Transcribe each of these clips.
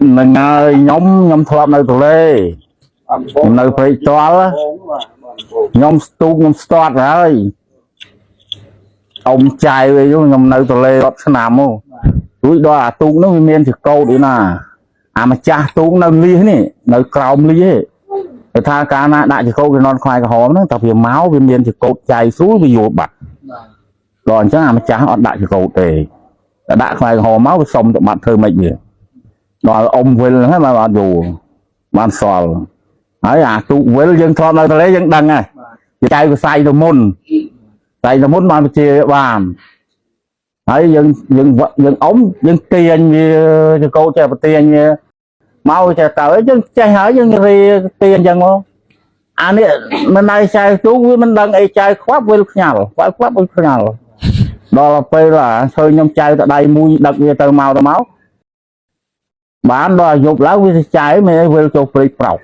ហ្នឹងហើយខ្ញុំធ្លាប់នៅទលេ អំ នៅព្រៃតល់ បងបាទបងបង ខ្ញុំស្ទូកខ្ញុំស្ទាត់ទៅហើយអ៊ំចៅអីនោះខ្ញុំនៅទលេរាប់ឆ្នាំមករួចដល់អាទូកនោះវាមានចកោតឯណាអាម្ចាស់ទូកនៅលៀសនេះនៅក្រោមលៀសឯងតែថាកាលណាដាក់ចកោតគេនន់ខ្វាយក្រហមហ្នឹងតែវាមកវាមានចកោតចៃស្រួលវាយល់បាត់ បាទ ដល់អញ្ចឹងអាម្ចាស់អត់ដាក់ចកោតទេតែដាក់ខ្វាយក្រហមមកវាសុំទៅបាត់ធ្វើម៉េចវាដល់អ៊ំវិលហ្នឹងហើយបានអត់យល់បានសល់ហើយអាទូកវិលយើងធ្លាប់នៅទលេយើងដឹងហើយ ចៅកសៃទៅមុនសៃទៅមុនបានជាបានហើយយើងយើងវយើងអុំយើងទាញវាចកោចេះប្រទាញវាមកចេះទៅយើងចេះហើយយើងរាទាញអញ្ចឹងមកអានេះមិនណៃចៅទូកវាមិនដឹងអីចៅខ្វាប់វិលខ្ញាល់ខ្វាប់ខ្វាប់វិលខ្ញាល់ដល់ពេលអាឃើញខ្ញុំចៅទៅដៃមួយដឹកវាទៅមកទៅមកបានដល់យប់ឡើងវាចៅមិនអីវិលចូលព្រៃប្រោក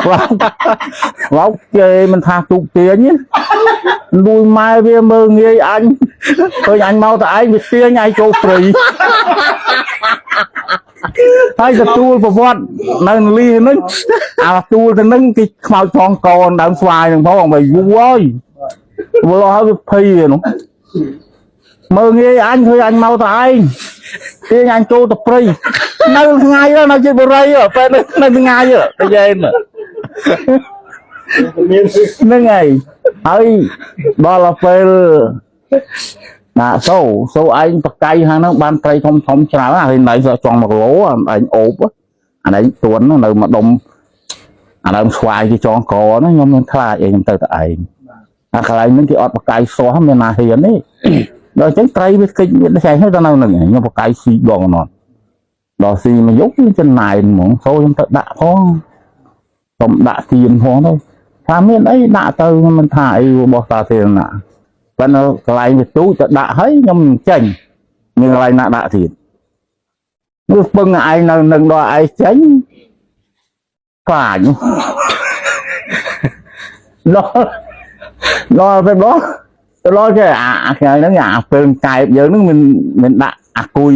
វ៉ាវ៉ាគេមិនថាទូកទាញទេលួយម៉ែវាមើងងាយអញឃើញអញមកតែឯងវាទាញឯងចូលព្រៃហើយទទួលប្រវត្តិនៅលីហ្នឹងអាទួលទៅហ្នឹងគេខ្មោចផងកនដើមស្វាយហ្នឹងផងបើយូរហើយវល់ហើយវាភ័យនោះមើងងាយអញឃើញអញមកតែឯងទាញអញចូលទៅព្រៃនៅថ្ងៃហ្នឹងនៅជាបរិយពេលនៅថ្ងៃទៅយេន មាន ហ្នឹងហើយហើយដល់ទៅពេលណាសូសូឯងបកៃខាងហ្នឹងបានត្រីធំធំច្រើនណាស់ហើយណៃសចង់1គីឡូឯងអូបអានេះទួននៅមួយដុំអាដើមស្វាយគេចងកហ្នឹងខ្ញុំមិនខ្លាចអីខ្ញុំទៅតែឯងអាកន្លែងហ្នឹងគេអត់បកៃសោះមានណាហ៊ានទេដល់អញ្ចឹងត្រីវាគិចវាផ្សេងហើយដល់នៅហ្នឹងខ្ញុំបកៃស៊ីដងណត់ដល់ស៊ីមកយប់វាចំណែនហ្មងសូខ្ញុំទៅដាក់ផងសុំដាក់ទៀនផងទៅ ថាមានអីដាក់ទៅមិនថាអីរបស់សាធារណៈប៉ុន្តែកន្លែងវាទូចទៅដាក់ហើយខ្ញុំមិនចេញមានកន្លែងណាដាក់ទៀតនោះពឹងឯងនៅនឹងដល់ឯងចេញខ្លាចដល់ដល់ទៅដល់ទៅដល់ចេះអាអាថ្ងៃហ្នឹងអាពេលកែបយើងហ្នឹងមិនមិនដាក់អាគុយ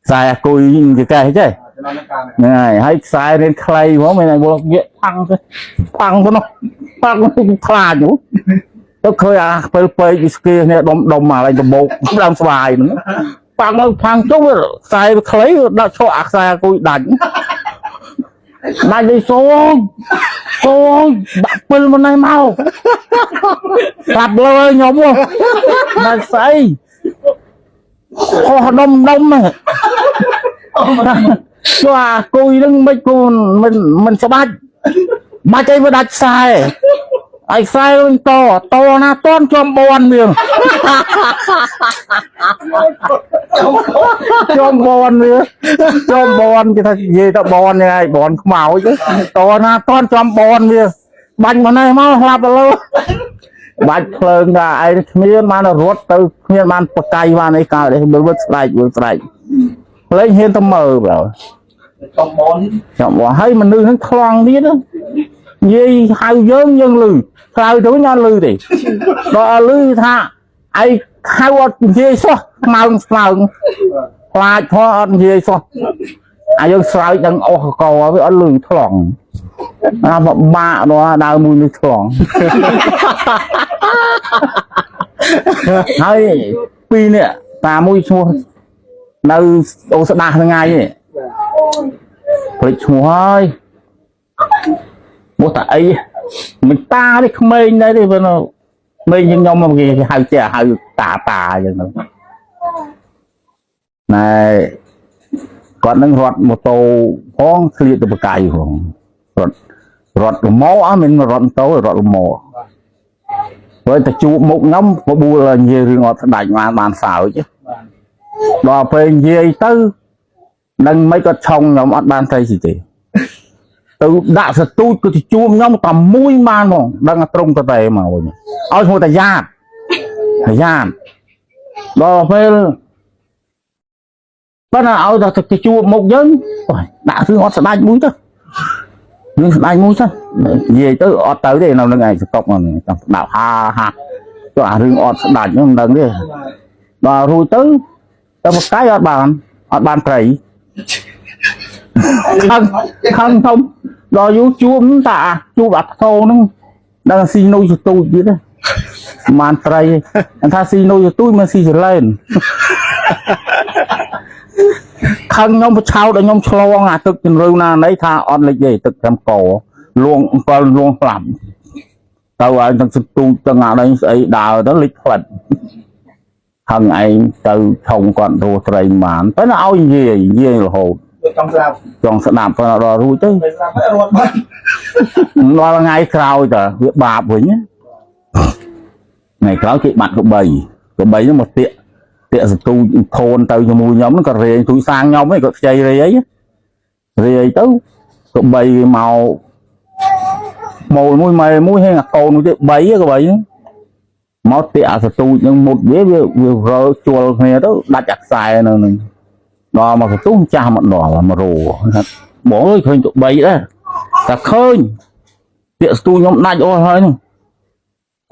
ខ្សែអាគុយគេកេះចេះ ចំណងការ ហ្នឹងហើយហើយខ្សែរៀនខ្លីហ្មងមានតែវល់ងាកផាំងទៅផាំងទៅនោះផាំងទៅខ្លាចនោះទៅឃើញអាពេលពេកវាស្គីគ្នាដុំដុំមកឡើងដបោកដើមស្វាយហ្នឹងផាំងមកផាំងចុះវាខ្សែវាខ្លីដាក់ឆក់អាខ្សែគួយដាច់ដាច់ដូចសូងសូងដាក់ពិលមកនេះមកប្រាប់លើខ្ញុំហ៎ដាច់ស្អីខុសដុំដុំហ៎ ចុះអាគុយហ្នឹងមិនគូមិនមិនស្បាច់បាច់អីវាដាច់ខ្សែឲ្យខ្សែវិញតតណាតន់ចំបនវាចំបនវាចំបនគេថានិយាយទៅបនហ្នឹងហើយបនខ្មោចតណាតន់ចំបនវាបាញ់មកនេះមកស្លាប់ទៅលើបាច់ភ្លើងថាឯងគ្មានបានរត់ទៅគ្មានបានបកាយបានអីកើតទេវាស្ដាច់វាស្ដាច់លែងហ៊ានទៅមើលបើ ចំបន ខ្ញុំบอกឲ្យមនុស្សហ្នឹងខ្លងទៀតណានិយាយហៅយើងយើងលឺក្រៅទៅវិញអត់លឺទេដល់អត់លឺថាឯងហៅអត់និយាយសោះខ្មៅស្មៅខ្លាចផងអត់និយាយសោះអាយើងស្រោចដឹងអស់កវាអត់លឺថ្លង់អាពិបាកដល់ដើមមួយនេះថ្លង់ ហើយពីរនេះតាមួយឈ្មោះនៅអូស្ដាស់ថ្ងៃនេះ ភ្លេចឈ្មោះហើយមកតាអីមិនតានេះក្មេងដែរទេព្រោះក្មេងជាងខ្ញុំមកគេហៅចេះហៅតាតាអញ្ចឹងទៅណែគាត់នឹងរត់ម៉ូតូផងឃ្លៀតទៅបកាយផងរត់រត់លម៉ោអត់មិនរត់ម៉ូតូរត់លម៉ោព្រោះតែជួបមុខខ្ញុំបបួលនិយាយរឿងអត់ស្ដាច់បានបានសើចដល់ពេលនិយាយទៅ នឹងមិនក៏ឆុងខ្ញុំអត់បានត្រីស៊ីទេទៅដាក់សទូចគឺទៅជួមខ្ញុំតែមួយបានហ្មងដឹងតែត្រង់ទៅតែមកវិញឲ្យឈ្មោះតាយ៉ាតតាយ៉ាតដល់ពេលប៉ុន្តែឲ្យតែទៅជួបមុខយើងអូយដាក់រឿងអត់ស្ដាច់មួយទៅរឿងស្ដាច់មួយទៅនិយាយទៅអត់ទៅទេនៅនឹងឯងសកុកហ្នឹងចង់ដាក់ហាហាចុះអារឿងអត់ស្ដាច់ហ្នឹងមិនដឹងទេដល់រួចទៅទៅបកាយអត់បានអត់បានត្រី ខឹងខឹងធំដល់យូរជួបតាជួបអាខ្ទោហ្នឹងដឹងស៊ីនុយសទូចទៀតណាប្រហែលត្រីអញថាស៊ីនុយសទូចមិនស៊ីចលែនខឹងខ្ញុំប្រឆោតឲ្យខ្ញុំឆ្លងអាទឹកជំរឿណាណីថាអត់លិចទេទឹកត្រឹមកលួងអង្គលលួងស្លាប់ទៅឲ្យទាំងសទូចទាំងអានេះស្អីដើរទៅលិចផ្លិតខឹងឯងទៅឆុងគាត់រស់ត្រីបានតែឲ្យនិយាយនិយាយរហូត ដូចចង់ស្លាប់ ចង់ស្ដាប់គាត់ដល់រួចទៅ ពេលស្លាប់ហើយរត់បាត់ ដល់ថ្ងៃក្រោយតើវាបាបវិញណាថ្ងៃក្រោយគេបាត់ក្បីក្បីហ្នឹងមកតាកតាកសន្ទូខូនទៅជាមួយខ្ញុំហ្នឹងក៏រែងទូចសាងខ្ញុំឯងក៏ខ្ចីរេអីរេអីទៅក្បីវាមកមូលមួយម៉ែមួយហើយអាកូនមួយទៀត3ក្បីហ្នឹងមកតាកអាសន្ទូចហ្នឹងមុតវាវាវារើជល់គ្នាទៅដាច់អាខ្សែនៅហ្នឹងដល់មកសន្ទុះចាស់មកដល់មករោបងអើយឃើញក្បីដែរតែឃើញ ពាក្យស្ទូខ្ញុំដាច់អស់ហើយហ្នឹង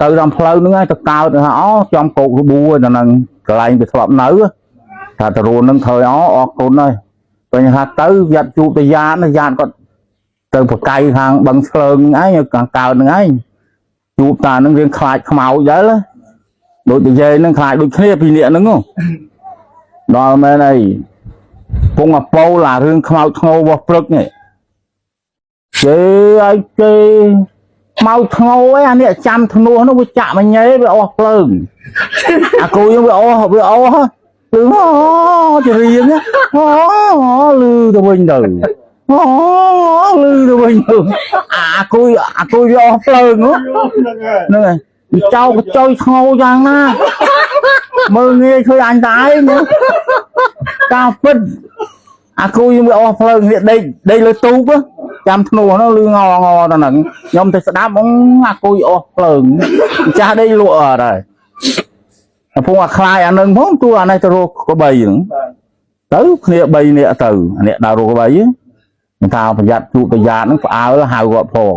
ទៅតាមផ្លូវហ្នឹងហើយទៅកើតថាអូចំកោករបួទៅហ្នឹងកន្លែងវាធ្លាប់នៅថាទៅរួនហ្នឹងឃើញអូអរគុណហើយពេលថាទៅយ៉ាត់ជួបទៅយ៉ាតយ៉ាតគាត់ទៅប្រកៃខាងបឹងឆ្លើងហ្នឹងឯងខាងកើតហ្នឹងឯងជួបតាហ្នឹងរៀងខ្លាចខ្មោចដែរដូចនិយាយហ្នឹងខ្លាចដូចគ្នាពីរនាក់ហ្នឹងហ៎ដល់មែនអីពងអពោលអារឿងខ្មោចធ្ងោរបស់ព្រឹកនេះ គេឲ្យគេមកធ្ងោឯអានេះចាំធ្នោះនោះវាចាក់មកញ៉េវាអស់ភ្លើងអាគូយើងវាអស់វាអស់លឺអូចរៀងអូលឺទៅវិញទៅអូលឺទៅវិញទៅអាគូអាគូវាអស់ភ្លើង ហ្នឹងហើយ ហ្នឹងហើយវាចោកចុយធ្ងោយ៉ាងណាមើលងាយឃើញអញតែឯងការពិតអាគូយើងវាអស់ភ្លើងនេះដេកដេកលើទូកចាំធ្នូហ្នឹងលឺងងដល់ហ្នឹងខ្ញុំទៅស្ដាប់អាគួយអស់ភ្លើងម្ចាស់ដេកលក់អត់ហើយកំពុងអាខ្លាយអានឹងផងទួអានេះទៅរកក្បីហ្នឹងទៅគ្នា3នាក់ទៅអានេះដើររកក្បីហ្នឹងថាប្រយ័ត្នជួបប្រយ័ត្នហ្នឹងផ្អើលហៅគាត់ផង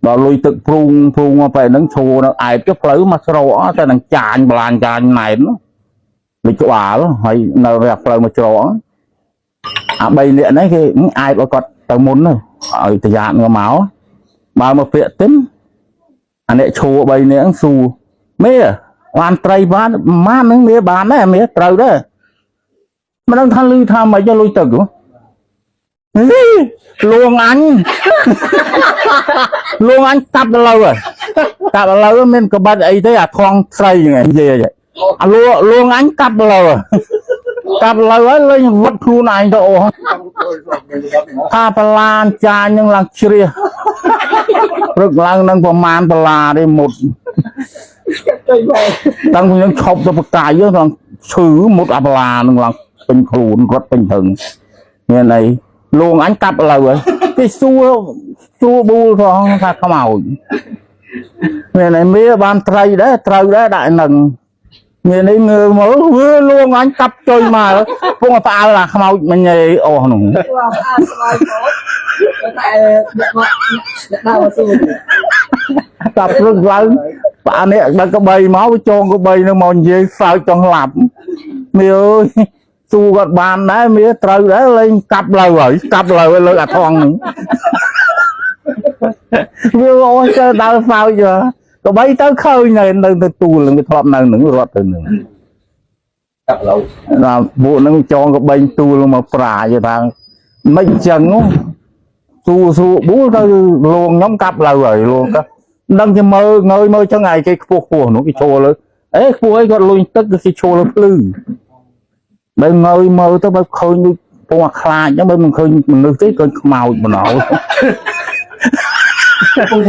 ដល់លុយទឹកព្រុងព្រុងមកបែរហ្នឹងឈរនៅអែបចុះផ្លូវមកស្រកតែនឹងចាញបលាញចាញណែនលិចក្បាលហើយនៅផ្លូវមកច្រកអា3នាក់នេះគេអែបឲ្យគាត់ទៅមុនទៅឲ្យតាយ៉ាតងមកបើមកពាក្យទិនអានេះឈួរ3នាក់សួរមេបានត្រីបានម៉ានហ្នឹងមេបានដែរមេត្រូវដែរមិនដឹងថាលឺថាម៉េចលុយទឹកហ៎លួងអញលួងអញកាប់ទៅលើហើយកាប់ទៅលើមានកបាត់អីទេអាថងស្រីហ្នឹងនិយាយអាលួងអញកាប់ទៅលើកាប់លើហើយលេងវត្តខ្លួនឯងទៅអូថាបលានចាញនឹងឡើងជ្រះព្រឹកឡើងនឹងប្រមាណបលាទេមុតតាំងពីនឹងឈប់ទៅបកាយឡើងឈឺមុតអាបលានឹងឡើងពេញខ្លួនរត់ពេញថឹងមានអីលួងអញកាប់លើហើយគេសួរសួរប៊ូលផងថាខ្មោចមានអីមេបានត្រីដែរត្រូវដែរដាក់នឹងមានអីងើមើលវាលួងអញកាប់ចុយមកពងផ្អើលអាខ្មោចមិញឯអស់នោះ ว่าផ្អាកស្បាយមកតែអ្នកមកអ្នកដើរស៊ូ តាព្រឹកឡើងប៉ានេះដឹកក្បីមកវាចងក្បីនឹងមកនិយាយសើចចង់ឡាប់មីអើយស៊ូគាត់បានដែរមីត្រូវដែរលេងកាប់លើហើយកាប់លើឲ្យលើអាថងហ្នឹងវាអូយទៅដើរសើចក្បីទៅឃើញនៅនៅទៅទូលនឹងវាធ្លាប់នៅនឹងរត់ទៅនឹង កាប់ឡូវ ដល់ពួកហ្នឹងចងក្បីទូលមកប្រាយថាមិនអញ្ចឹងស៊ូស៊ូបួលទៅលងខ្ញុំកាប់លើហើយលងទៅមិនដឹងជាមើលងើយមើលចឹងឯងគេខ្ពស់ខ្ពស់នោះគេចូលលើអេខ្ពស់អីគាត់លុញទឹកគេចូលលើភ្លឺបើងើយមើលទៅបើឃើញដូចពងអាខ្លាចចឹងបើមិនឃើញមនុស្សទេឃើញខ្មោចបណ្ដោយ ពង